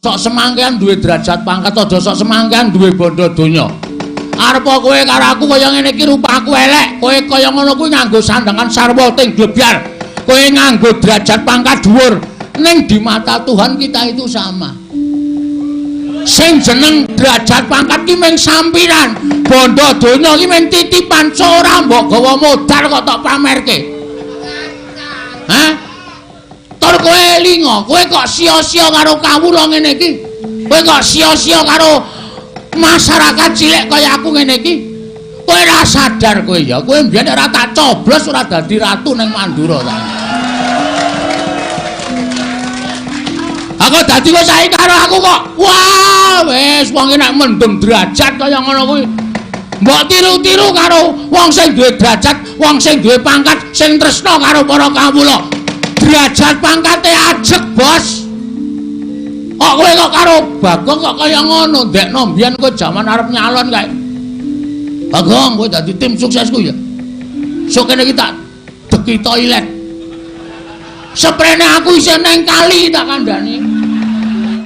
Sok semangkean duwe derajat pangkat, aja sok semangkean duwe bondo donya. Arepa kowe karo aku kaya ngene iki rupaku elek, kowe kaya ngono kuwi nganggo sandangan sarwa ting glebyar. Kowe nganggo derajat pangkat dhuwur, ning di mata Tuhan kita itu sama. Sing jeneng derajat pangkat ki mung sampiran, bondo donya ki mung titipan, ora mbok gawa modal kok tok pamerke. Hah? Tur kowe linga, kowe kok sia-sia karo kawula ngene iki? Kowe kok sia-sia karo masyarakat cilik kaya aku ngene iki? Kowe ora sadar kowe ya, kowe mbiyen ora tak coblos ora dadi ratu ning Mandura ta. Aku dadi kok saiki karo aku kok. Wah, wis wong nek mendem derajat kaya ngono kuwi. Mbok tiru-tiru karo wong sing duwe derajat, wong sing duwe pangkat, sing tresna karo para kawula. Derajat pangkate ajeg, Bos. Kok kowe kok karo Bagong kok kaya ngono? Ndekno mbiyen kowe jaman arep nyalon kae. Bagong, kowe dadi tim suksesku ya. Sok kene iki tak deki toilet. Seprene aku isih neng kali tak kandhani.